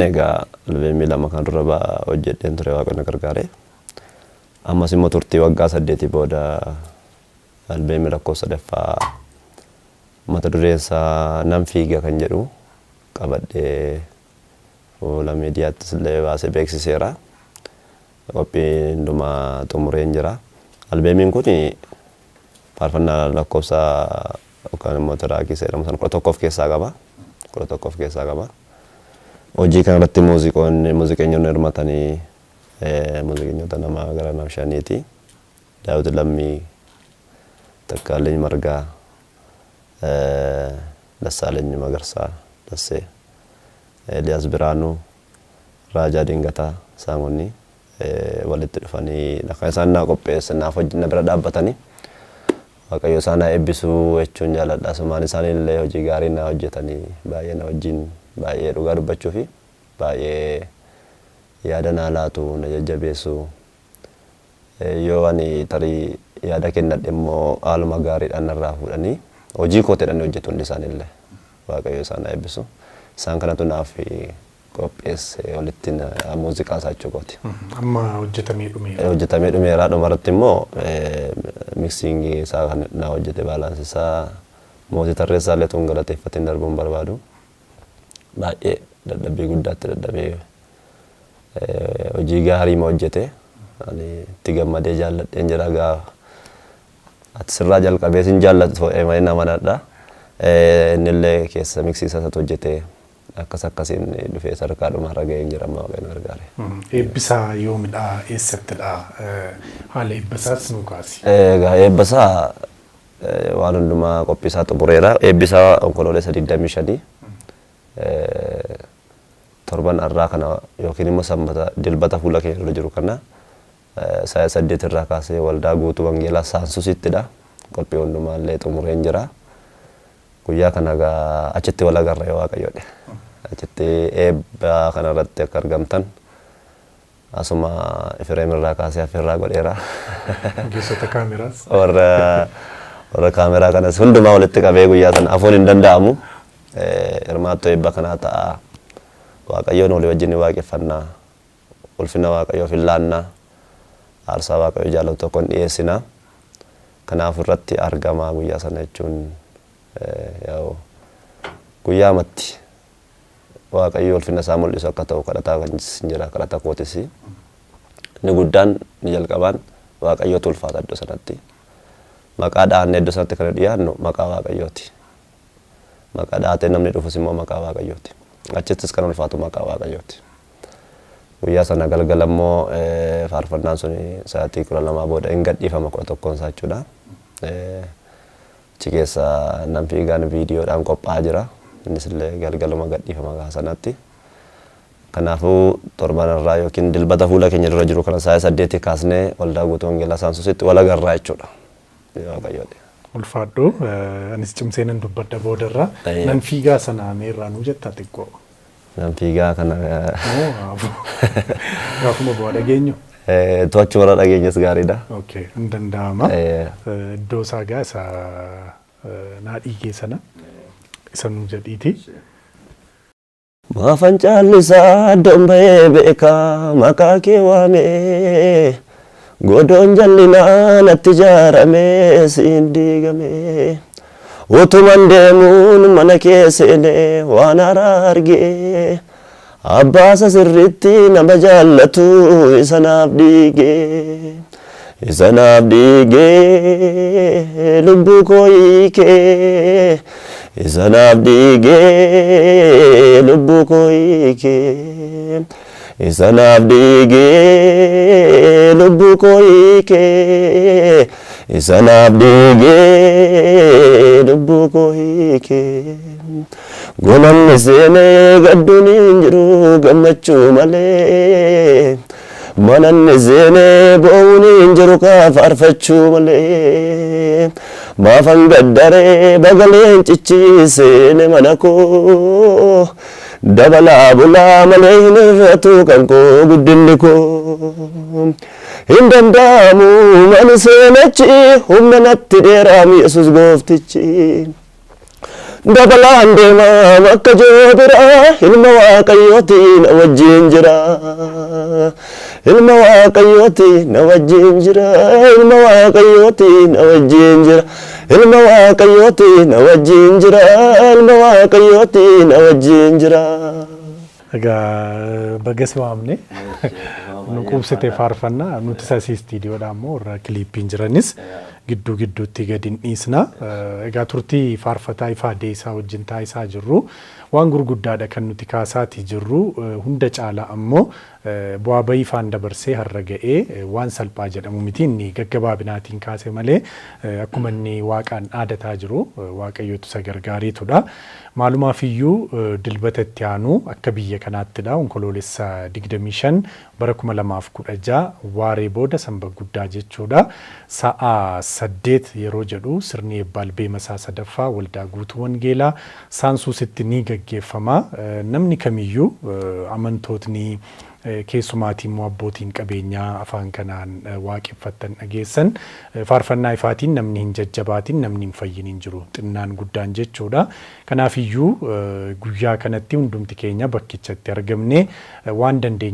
Egaa albeemii 2 kan dura hojjedheen ture, Waaqni na gargaare. Ammas immoo turtii waggaa 8 booda albeemii lakkoofsa sadaffaa mata dureen isaa "Nan fiiga" kan jedhu qabadhee fuula miidiyaattis illee baasee beeksiseera. Qophii hundumaa xumureen jira. Albeemiin kun faarfannaa lakkoofsa yookaan immoo tiraakii jedhamu sana 11 of keessaa qaba. 11 of keessaa qaba. Hojii kanarratti muuziqoonni, muuziqeenyonni hirmatanii muuziqeenyota nama gara nama shaniiti. Daawit Lammii, Takkaaleny Margaa, Dassaaleny Magarsaa, Dassee, Eeliyaas Biraanuu, Raajaa Dingataa, isaan kunni walitti dhufanii kan isaan naa qopheessan, naaf na bira dhaabbatanii. Waaqayyo isaan haa eebbisuu jechuun jaalladha. Asumaan isaanii hojii gaarii naa hojjetanii, baay'ee na wajjin, baay'ee dhugaa dubbachuu fi baay'ee yaada naa laatu, na jajjabeessu. Yoo ani tarii yaada kennadhe immoo haaluma gaariidhaan narraa fuudhanii hojii koo jedhanii hojjetu hundi isaaniillee. Waaqayyo isaan haa eebbisu. Isaan kanatu naaf qopheesse walitti muuziqaa isaa jechuu kooti. Amma hojjetamee dhumeera. Hojjetamee dhumeera. Dhumarratti immoo mixingii isaa kan naa hojjete, balance isaa Mootii Tarreessaa illee tun galateeffatiin darbuun barbaadu. Baay'ee dadhabbii guddaatti dadhabee hojii gaarii ma hojjete. Ani itti gammadee jaalladheen jira gaafa. Ati sirraa jalqabee sin jaallatu malee nama nadha. Innillee keessa mixii isaa isatu hojjete, akkas akkasiin dhufee sadarkaa dhumarra ga'een jira amma, Waaqayyo nu gargaare. Eebbisaa yoomidha? Eessattidha? Haala eebbisaas nu kaasi. Egaa eebbisaa waan hundumaa qophiisaa xumureera. Eebbisaa Onkoloolessa 25, torban har'aa kana yookiin immoo sanbata dilbata fuula keenya dura jiru kana, sa'a 8 irraa kaasee waldaa guutuu wangeelaa Saansusittidha. Qophii hundumaallee xumureen jira. Guyyaa kana egaa achitti wal agarra yoo Waaqayyoodhe. Achitti eebba kanarratti akka argamtan asuma Efreem irraa kaasee affeerraa godheera. Ogeessota kaameraas. Warra kaameraa kanas hundumaa walitti qabee guyyaa sana afuun hin danda'amu. Hirmaattoo eebba kanaa ta'a. Waaqayyoon walii wajjin ni waaqeffannaa. Ulfina Waaqayyoof hin laannaa. Aarsaa Waaqayyo jaallatu tokko hin dhiyeessinaa. Kanaaf irratti argamaa guyyaa sana jechuun, yaa'u guyyaa amatti Waaqayyo ulfina isaa mul'isu akka ta'u kadhataa kan jira, kadhata kootis. Inni guddaan, inni jalqabaan Waaqayyootu ulfaata iddoo sanatti. Maqaa dhahannee iddoo sanatti kan dhiyaannu maqaa Waaqayyooti. Maqaa dhahatee namni dhufus immoo maqaa Waaqayyooti. Achittis kan ulfaatu maqaa Waaqayyooti. Guyyaa sana galgala immoo faarfannaan sun sa'aatii 12 booda hin gadhiifama, 11n isaa jechuudha. Achi keessa "Nan fiigaan" viidiyoodhaan qophaa'aa jira. Innis illee galgaluma gadhiifama gaafa sanatti. Kanaafuu torban irraa yookiin dilbata fuula keenya dura jiru kana sa'a 8 kaasnee waldaa guutuu wangeelaa Saansusitti wal agarraa jechuudha. Waaqayyoodha. Ulfaadhu, anis cimsee nan dubbadha boodarra. "Nan fiigaa" sana meerraa nuu jettaa xiqqoo? "Nan fiigaa" kana. Gaafuma bu'aa dhageenyu. To'achuu warra dhageenyas gaariidha. Okay, hin danda'ama. Iddoo isaa gaa isa naa dhiigee sana isa nuu jedhiiti. Maafan caallisaa iddoon bahee beekaa maqaa kee waamee, godoon jallinaa natti ijaaramee siin diigame. Utuman deemuun mana kee seenee waan haaraa argee, abbaasa sirriitti nama jaallatu isa naaf dhiigee, isa naaf dhiigee lubbuu koo hiikee, isa naaf dhiigee lubbuu koo hiikee, isa naaf dhiigee lubbuu koo hiikee, isa naaf dhiigee lubbuu koo hiikee. Golamni seenee gadduun hin jiru gammachuu malee. Mananni seenee bo'uun hin jiru faarfachuu malee. Maafan gaddaree bagaleen cichiisee mana koo. Dabalaa bulaa malee hin irratu kan koo guddinni koo. Hin danda'amu mani seenachi humna natti dheeraam Yesus gooftichi. Dabalaan deemaa bakka joobira, ilma Waaqayyooti na wajjin jira. Ilma Waaqayyooti na wajjin jira. Ilma Waaqayyooti na wajjin jira. Ilma Waaqayyooti na wajjin jira. Ilma Waaqayyooti na wajjin jira. Egaa baga si waamne, nu quubsite faarfannaa. Nuti isa istiidiyoodha ammoo warra kiliippiin jiranis gidduu gidduutti gadi hin dhiisna. Egaa turtii faarfataa Ifaa Deessaa wajjin taasisaa jirru waan gurguddaadha kan nuti kaasaatii jirru. Hunda caalaa ammoo bu'aa bayii ifaan dabarsee har'a ga'ee waan salphaa jedhamu miti. Inni gaggabaabinaatiin kaase malee akkuma inni waaqaan dhaadataa jiru Waaqayyotu isa gargaareetudha. Maalumaaf iyyuu Dilbata itti aanu akka biyya kanaattidha, Onkoloolessa 25 bara 2016 waaree booda, Sanba guddaa jechuudha. Sa'a 8 yeroo jedhu sirni eebba albeema isaa sadaffaa Waldaa Guutuu Wangeelaa Saansuusitti ni gaggeeffama. Namni kamiyyuu, amantootni, keessumaatii immoo abbootiin qabeenyaa afaan kanaan waaqeffattan dhageessan, faarfannaa Ifaatiin namni hin jajjabaatin, namni hin fayyin hin jiru, xinnaan guddaan jechuudha. Kanaafiyyuu guyyaa kanatti hundumti keenya bakkichatti argamne waan dandeenyu